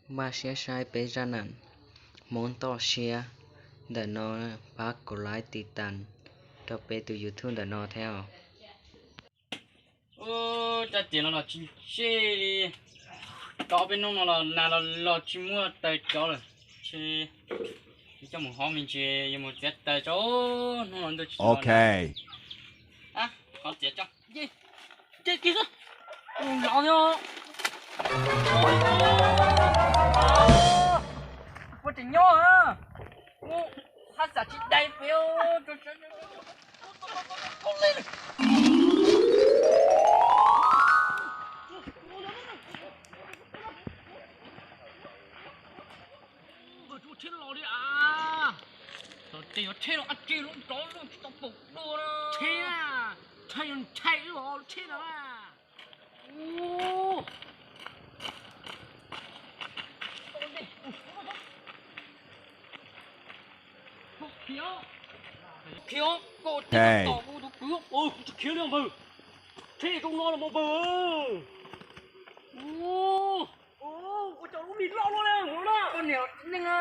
Npaj siab saib peb zaj nam Hmoob toj siab ntawm no, pab kuv like tiv tas rau peb tus YouTube ntawm no thiab os. Ua, rab riam no los tsis ntsej li, tau ob peb hnub no los nag los los tsis muaj taws cov lawm, ces coj mus hov me ntsis yuav mus txiav taws tso, hnub no ntuj tsis los. Hov txiav tso, nce kiag xwb, los thiab. Puas tseem nyob? Haj xam tsis dai pem. Ua, tsheb los li as. Tom tej yuav tsheb los ab tsi lub rov lub tsis tau pom dua na. Tsheb na, tsheb yuav ntshai wb os, tsheb no na. Khiav, khiav, koj tsis tau kuv tus kwv, kuv tsis khiav li npawg. Tsheb zoo no los mas npawg. Ua, ua cov lub mis loj luaj li no na. Koj niam neeg a.